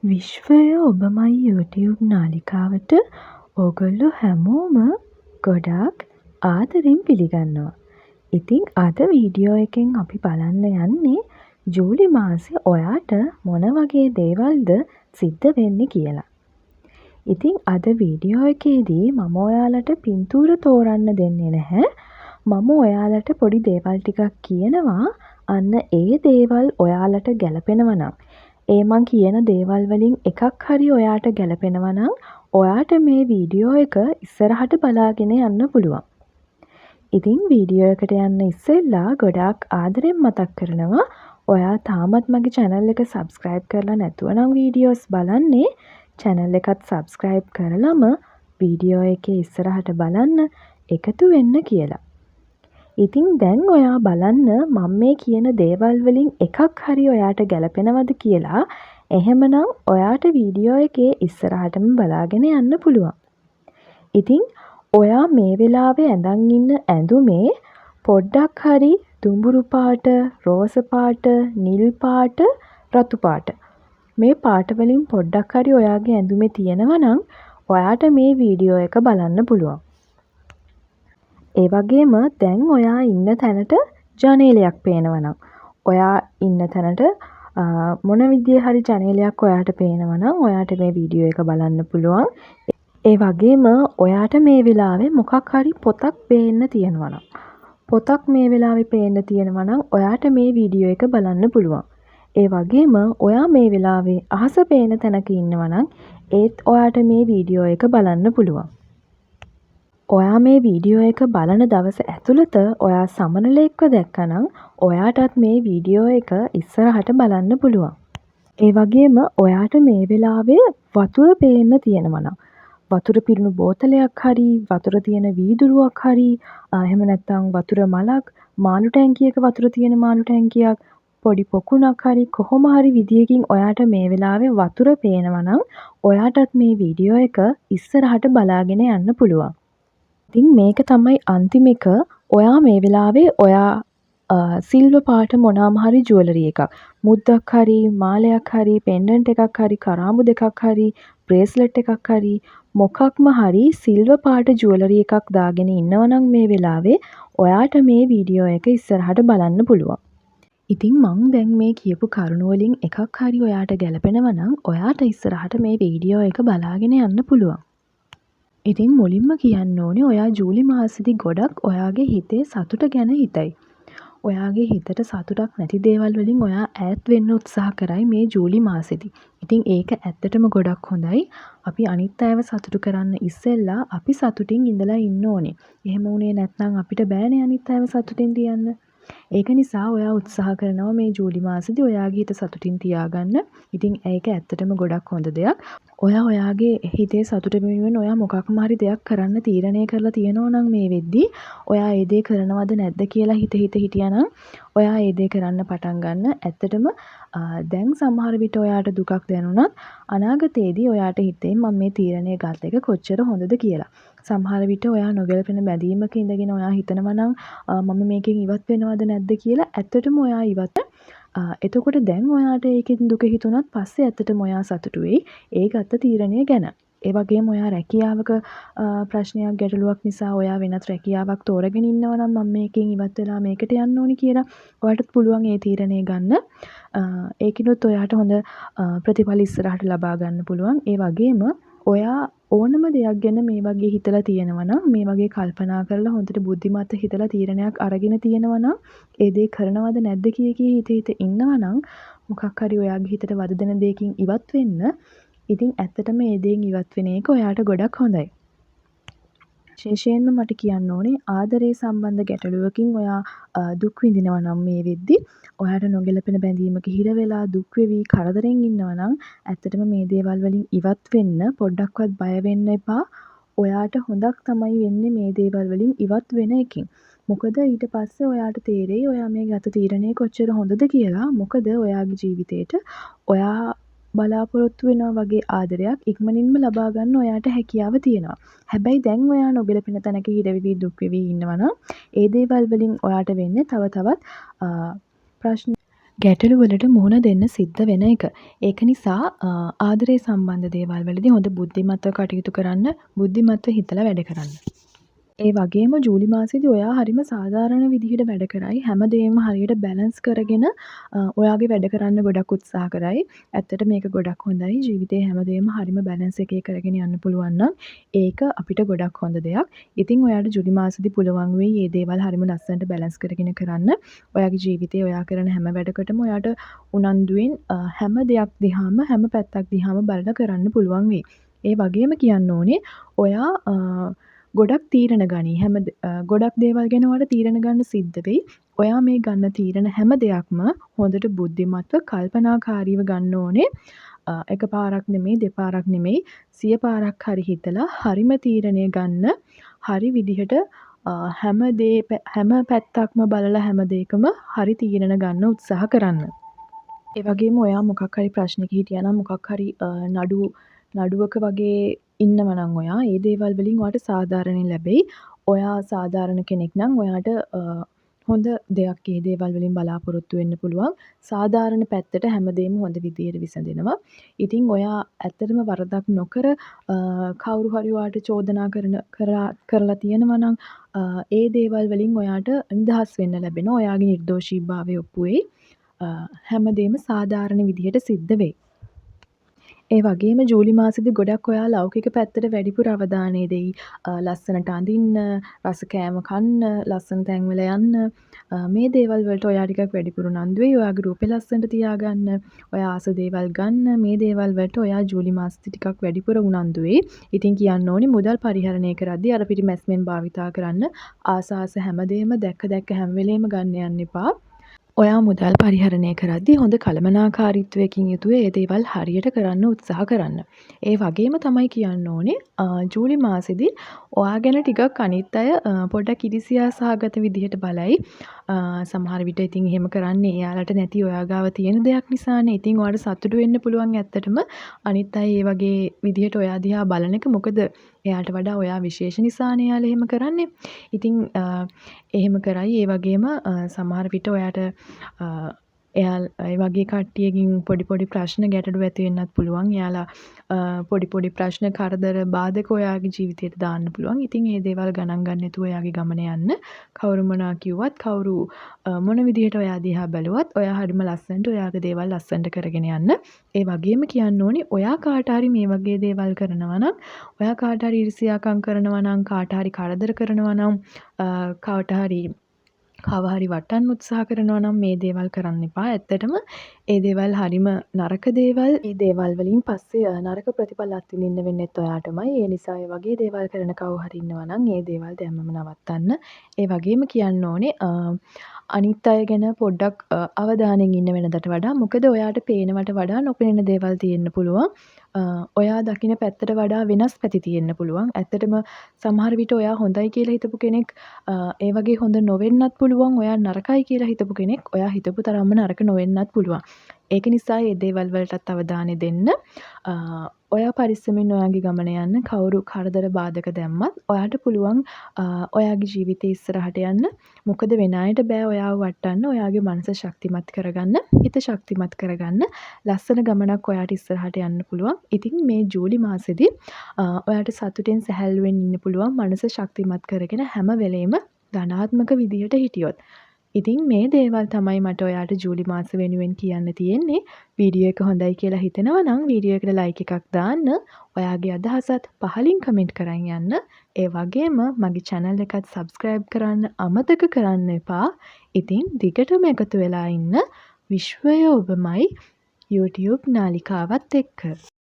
විශ්වය ඔබමයි YouTube නාලිකාවට ඕගොල්ලෝ හැමෝම ගොඩාක් ආදරෙන් පිළිගන්නවා. ඉතින් අද වීඩියෝ එකෙන් අපි බලන්න යන්නේ ජූලි මාසේ ඔයාට මොන වගේ දේවල්ද සිද්ධ වෙන්නේ කියලා. ඉතින් අද වීඩියෝ එකේදී මම ඔයාලට පින්තූර තෝරන්න දෙන්නේ නැහැ. මම ඔයාලට පොඩි දේවල් ටිකක් කියනවා. අන්න ඒ දේවල් ඔයාලට ගැලපෙනවා නම්, ඒ මං කියන දේවල් වලින් එකක් හරි ඔයාට ගැලපෙනවා නම්, ඔයාට මේ වීඩියෝ එක ඉස්සරහට බලාගෙන යන්න පුළුවන්. ඉතින් වීඩියෝ එකට යන්න ඉස්සෙල්ලා ගොඩාක් ආදරෙන් මතක් කරනවා, ඔයා තාමත් මගේ චැනල් එක සබ්ස්ක්‍රයිබ් කරලා නැතුව නම් වීඩියෝස් බලන්නේ, චැනල් එකත් සබ්ස්ක්‍රයිබ් කරලම වීඩියෝ එකේ ඉස්සරහට බලන්න එකතු වෙන්න කියලා. ඉතින් දැන් ඔයා බලන්න මං මේ කියන දේවල් වලින් එකක් හරි ඔයාට ගැලපෙනවද කියලා. එහෙමනම් ඔයාට වීඩියෝ එකේ ඉස්සරහටම බලාගෙන යන්න පුළුවන්. ඉතින් ඔයා මේ වෙලාවේ ඇඳන් ඉන්න ඇඳුමේ පොඩ්ඩක් හරි දුඹුරු පාට, රෝස පාට, නිල් පාට, රතු පාට මේ පාට වලින් පොඩ්ඩක් හරි ඔයාගේ ඇඳුමේ තියෙනවා නම් ඔයාට මේ වීඩියෝ එක බලන්න පුළුවන්. ඒ වගේම දැන් ඔයා ඉන්න තැනට ජනේලයක් පේනවා නම්, ඔයා ඉන්න තැනට මොන විදිහේ හරි ජනේලයක් ඔයාට පේනවා නම්, ඔයාට මේ වීඩියෝ එක බලන්න පුළුවන්. ඒ වගේම ඔයාට මේ වෙලාවේ මොකක් හරි පොතක් පේන්න තියෙනවා නම්, පොතක් මේ වෙලාවේ පේන්න තියෙනවා නම්, ඔයාට මේ වීඩියෝ එක බලන්න පුළුවන්. ඒ වගේම ඔයා මේ වෙලාවේ අහස පේන තැනක ඉන්නවා නම්, ඒත් ඔයාට මේ වීඩියෝ එක බලන්න පුළුවන්. ඔයා මේ වීඩියෝ එක බලන දවස ඇතුළත ඔයා සමනලෙක්ව දැක්කනම්, ඔයාටත් මේ වීඩියෝ එක ඉස්සරහට බලන්න පුළුවන්. ඒ වගේම ඔයාට මේ වෙලාවේ වතුර පේන්න තියෙනවා නම්, වතුර පිරුණු බෝතලයක් හරි, වතුර තියෙන වීදුරුවක් හරි, එහෙම නැත්නම් වතුර මලක්, මාළු ටැංකියක වතුර තියෙන මාළු ටැංකියක්, පොඩි පොකුණක් හරි, කොහොම හරි විදියකින් ඔයාට මේ වෙලාවේ වතුර පේනවා නම්, ඔයාටත් මේ වීඩියෝ එක ඉස්සරහට බලාගෙන යන්න පුළුවන්. ඉතින් මේක තමයි අන්තිම එක. ඔයා මේ වෙලාවේ ඔයා සිල්වර් පාට මොනාම හරි ජුවලරි එකක්, මුද්දක් හරි, මාලයක් හරි, පෙන්ඩන්ට් එකක් හරි, කරාඹු දෙකක් හරි, බ්‍රේස්ලට් එකක් හරි, මොකක්ම හරි සිල්වර් පාට ජුවලරි එකක් දාගෙන ඉන්නවා නම් මේ වෙලාවේ, ඔයාට මේ වීඩියෝ එක ඉස්සරහට බලන්න පුළුවන්. ඉතින් මං දැන් මේ කියපු කරුණු වලින් එකක් හරි ඔයාට ගැලපෙනවා නම්, ඔයාට ඉස්සරහට මේ වීඩියෝ එක බලාගෙන යන්න පුළුවන්. ඉතින් මුලින්ම කියන්න ඕනේ, ඔයා ජූලි මාසෙදි ගොඩක් ඔයාගේ හිතේ සතුට ගැන හිතයි. ඔයාගේ හිතට සතුටක් නැති දේවල් වලින් ඔයා ඈත් වෙන්න උත්සාහ කරයි මේ ජූලි මාසෙදි. ඉතින් ඒක ඇත්තටම ගොඩක් හොඳයි. අපි අනිත් අයව සතුටු කරන්න ඉස්සෙල්ලා අපි සතුටින් ඉඳලා ඉන්න ඕනේ. එහෙම වුණේ නැත්නම් අපිට බෑනේ අනිත් අයව සතුටින් තියන්න. ඒක නිසා ඔයා උත්සාහ කරනවා මේ ජූලි මාසෙදි ඔයාගේ හිත සතුටින් තියාගන්න. ඉතින් ඒක ඇත්තටම ගොඩක් හොඳ දෙයක්. ඔයා ඔයාගේ හිතේ සතුට වෙනුවෙන් ඔයා මොකක්ම හරි දෙයක් කරන්න තීරණය කරලා තියෙනවා නම්, මේ වෙද්දි ඔයා ඒ දේ කරනවද නැද්ද කියලා හිත හිත හිටියා නම්, ඔයා ඒ දේ කරන්න පටන් ගන්න. ඇත්තටම දැන් සමහර විට ඔයාට දුකක් දැනුණත්, අනාගතේදී ඔයාට හිතෙයි මම මේ තීරණය ගත්ත එක කොච්චර හොඳද කියලා. සමහර විට ඔයා නොගැලපෙන බැඳීමක ඉඳගෙන ඔයා හිතනවා නම් මම මේකෙන් ඉවත් වෙනවද නැද්ද කියලා, ඇත්තටම ඔයා ඉවත්. එතකොට දැන් ඔයාට ඒකෙන් දුක හිතුණත්, පස්සේ ඇත්තටම ඔයා සතුටු වෙයි ඒ ගත්ත තීරණය ගැන. ඒ වගේම ඔයා රැකියාවක ප්‍රශ්නයක් ගැටලුවක් නිසා ඔයා වෙනත් රැකියාවක් තෝරගෙන ඉන්නවා නම්, මම මේකෙන් ඉවත් වෙලා මේකට යන්න ඕනි කියලා, ඔයාටත් පුළුවන් ඒ තීරණය ගන්න. ඒකිනුත් ඔයාට හොඳ ප්‍රතිඵල ඉස්සරහට ලබා ගන්න පුළුවන්. ඒ වගේම ඔයා ඕනම දෙයක් ගැන මේ වගේ හිතලා තියෙනවා නම්, මේ වගේ කල්පනා කරලා හොඳට බුද්ධිමත්ව හිතලා තීරණයක් අරගෙන තියෙනවා නම්, ඒ දේ කරනවද නැද්ද කිය කිය හිත හිත ඉන්නවා නම්, මොකක් හරි ඔයාගේ හිතට වද දෙන දෙයකින් ඉවත් වෙන්න, ඉතින් ඇත්තටම ඒ දේෙන් ඉවත් වෙන එක ඔයාට ගොඩක් හොඳයි. විශේෂයෙන්ම මට කියන්න ඕනේ, ආදරේ සම්බන්ධ ගැටලුවකින් ඔයා දුක් විඳිනවා නම්, මේ වෙද්දි ඔයාට නොගැලපෙන බැඳීමක හිර වෙලා දුක් වෙවී කරදරෙන් ඉන්නවා නම්, ඇත්තටම මේ දේවල් වලින් ඉවත් වෙන්න පොඩ්ඩක්වත් බය වෙන්න එපා. ඔයාට හොඳක් තමයි වෙන්නේ මේ දේවල් වලින් ඉවත් වෙන එකෙන්. මොකද ඊට පස්සේ ඔයාට තේරෙයි ඔයා මේ ගත්ත තීරණය කොච්චර හොඳද කියලා. මොකද ඔයාගේ ජීවිතේට ඔයා බලාපොරොත්තු වෙනවා වගේ ආදරයක් ඉක්මනින්ම ලබා ගන්න ඔයාට හැකියාව තියෙනවා. හැබැයි දැන් ඔයා නොගැලපෙන තැනක හිර වෙවී දුක් වෙවී ඉන්නවා නම්, ඒ දේවල් වලින් ඔයාට වෙන්නේ තව තවත් ප්‍රශ්න. ගැටලු වලට මුහුණ දෙන්න සිද්ධ වෙන එක. ඒක නිසා ආදරේ සම්බන්ධ දේවල් වලදී හොඳ බුද්ධිමත්ව කටයුතු කරන්න, බුද්ධිමත්ව හිතලා වැඩ කරන්න. ඒ වගේම ජූලි මාසෙදි ඔයා හරිම සාධාරණ විදිහට වැඩ කරයි. හැමදේම හරියට බැලන්ස් කරගෙන ඔයාගේ වැඩ කරන්න ගොඩක් උත්සාහ කරයි. ඇත්තට මේක ගොඩක් හොඳයි. ජීවිතේ හැමදේම හරිම බැලන්ස් එකේ කරගෙන යන්න පුළුවන් නම් ඒක අපිට ගොඩක් හොඳ දෙයක්. ඉතින් ඔයාට ජූලි මාසෙදි පුළුවන් වෙයි මේ දේවල් හරිම ලස්සනට බැලන්ස් කරගෙන කරන්න. ඔයාගේ ජීවිතේ ඔයා කරන හැම වැඩකටම ඔයාට උනන්දුවෙන් හැම දෙයක් දිහාම හැම පැත්තක් දිහාම බලලා කරන්න පුළුවන් වෙයි. ඒ වගේම කියන්න ඕනේ ඔයා ගොඩක් තීරණ ගනී. හැම ගොඩක් දේවල් ගැන ඔයාට තීරණ ගන්න සිද්ධ වෙයි. ඔයා මේ ගන්න තීරණ හැම දෙයක්ම හොඳට බුද්ධිමත්ව කල්පනාකාරීව ගන්න ඕනේ. එක පාරක් නෙමෙයි, දෙපාරක් නෙමෙයි, සිය පාරක් හරි හිතලා හරිම තීරණය ගන්න, හරි විදිහට හැම දේ හැම පැත්තක්ම බලලා හැම දේකම හරි තීරණ ගන්න උත්සාහ කරන්න. ඒ වගේම ඔයා මොකක් හරි ප්‍රශ්නයක හිටියා නම්, මොකක් හරි නඩුවක වගේ ඉන්නවා නම් ඔයා ඒ දේවල් වලින් ඔයාට සාධාරණය ලැබෙයි. ඔයා සාධාරණ කෙනෙක් නම් ඔයාට හොඳ දෙයක් ඒ දේවල් වලින් බලාපොරොත්තු වෙන්න පුළුවන්. සාධාරණ පැත්තට හැමදේම හොඳ විදියට විසඳෙනවා. ඉතින් ඔයා ඇත්තටම වරදක් නොකර කවුරු හරි ඔයාට චෝදනා කරලා තියෙනවා නම් ඒ දේවල් වලින් ඔයාට නිදහස් වෙන්න ලැබෙනවා. ඔයාගේ නිර්දෝෂීභාවය ඔප්පු වෙයි. හැමදේම සාධාරණ විදියට සිද්ධ වෙයි. ඒ වගේම ජූලි මාසෙදි ගොඩක් ඔයා ලෞකික පැත්තට වැඩිපුර අවධානය දෙයි. ලස්සනට අඳින්න, රස කෑම කන්න, ලස්සන තැන්වල යන්න, මේ දේවල් වලට ඔයා ටිකක් වැඩිපුර උනන්දු වෙයි. ඔයාගේ රූපේ ලස්සනට තියාගන්න, ඔයා ආස දේවල් ගන්න, මේ දේවල් වලට ඔයා ජූලි මාසෙදි ටිකක් වැඩිපුර උනන්දු වෙයි. ඉතින් කියන්න ඕනි මුදල් පරිහරණය කරද්දී අර පිරිමැස්මෙන් භාවිතා කරන්න. ආස ආස හැමදේම දැක්ක දැක්ක හැම වෙලේම ගන්න යන්න එපා. ඔයා මුදල් පරිහරණය කරද්දී හොඳ කළමනාකාරීත්වයකින් යුතුව ඒ දේවල් හරියට කරන්න උත්සාහ කරන්න. ඒ වගේම තමයි කියන්න ඕනේ ජූලි මාසෙදි ඔයා ගැන ටිකක් අනිත් අය පොඩ්ඩක් ඉරිසියා සහගත විදිහට බලයි. සමහර විට ඉතින් එහෙම කරන්නේ එයාලට නැති ඔයා ගාව තියෙන දෙයක් නිසානේ. ඉතින් ඔයාට සතුටු වෙන්න පුළුවන් ඇත්තටම අනිත් අය ඒ වගේ විදිහට ඔයා දිහා බලන එක. මොකද එයාට වඩා ඔයා විශේෂ නිසානේ එයාලා එහෙම කරන්නේ. ඉතින් එහෙම කරයි. ඒ වගේම සමහර විට ඔයාට එයා ඒ වගේ කට්ටියකින් පොඩි පොඩි ප්‍රශ්න ගැටලු ඇති වෙන්නත් පුළුවන්. එයාලා පොඩි පොඩි ප්‍රශ්න කරදර බාධක ඔයාගේ ජීවිතයට දාන්න පුළුවන්. ඉතින් ඒ දේවල් ගණන් ගන්න නැතුව ඔයාගේ ගමන යන්න. කවුරු මොනවා කිව්වත්, කවුරු මොන විදිහට ඔයා දිහා බැලුවත් ඔයා හරිම ලස්සනට ඔයාගේ දේවල් ලස්සනට කරගෙන යන්න. ඒ වගේම කියන්න ඕනි ඔයා කාට හරි මේ වගේ දේවල් කරනවා නම්, ඔයා කාට හරි ඉරිසියාකම් කරනවා නම්, කාට හරි කරදර කරනවා නම්, කාට හරි කව හරි වටන්න උත්සාහ කරනවා නම් මේ දේවල් කරන්න එපා. ඇත්තටම ඒ දේවල් හරිම නරක දේවල්. ඒ දේවල් වලින් පස්සේ නරක ප්‍රතිඵල අත්විඳින්න වෙන්නෙත් ඔයාටමයි. ඒ නිසා ඒ වගේ දේවල් කරන කවුරු හරි ඉන්නවා නම් ඒ දේවල් දැම්මම නවත්තන්න. ඒ වගේම කියන්න ඕනේ අනිත් අය ගැන පොඩ්ඩක් අවධානයෙන් ඉන්න වෙනදට වඩා. මොකද ඔයාට පේනවට වඩා නොපෙනෙන දේවල් තියෙන්න පුළුවන්. ඔයා දකින පැත්තට වඩා වෙනස් පැති තියෙන්න පුළුවන්. ඇත්තටම සමහර විට ඔයා හොඳයි කියලා හිතපු කෙනෙක් ඒ වගේ හොඳ නොවෙන්නත් පුළුවන්. ඔයා නරකයි කියලා හිතපු කෙනෙක් ඔයා හිතපු තරම්ම නරක නොවෙන්නත් පුළුවන්. ඒක නිසා මේ දේවල් වලටත් අවධානය දෙන්න. ඔයා පරිස්සමෙන් ඔයාගේ ගමන යන්න. කවුරු කරදර බාධක දැම්මත් ඔයාට පුළුවන් ඔයාගේ ජීවිතේ ඉස්සරහට යන්න. මොකද වෙන අයට බෑ ඔයාව වට්ටන්න. ඔයාගේ මනස ශක්තිමත් කරගන්න, හිත ශක්තිමත් කරගන්න. ලස්සන ගමනක් ඔයාට ඉස්සරහට යන්න පුළුවන්. ඉතින් මේ ජූලි මාසෙදි ඔයාට සතුටෙන් සැහැල්ලුවෙන් ඉන්න පුළුවන්. මනස ශක්තිමත් කරගෙන හැම වෙලේම ධනාත්මක විදිහට හිටියොත්. ඉතින් මේ දේවල් තමයි මට ඔයාට ජූලි මාස වෙනුවෙන් කියන්න තියෙන්නේ. වීඩියෝ එක හොඳයි කියලා හිතෙනවා නම් වීඩියෝ එකට ලයික් එකක් දාන්න. ඔයාගේ අදහසත් පහලින් කමෙන්ට් කරන් යන්න. ඒ වගේම මගේ චැනල් එකත් සබ්ස්ක්‍රයිබ් කරන්න අමතක කරන්න එපා. ඉතින් දිගටම එකතු වෙලා ඉන්න විශ්වය ඔබමයි YouTube නාලිකාවත් එක්ක.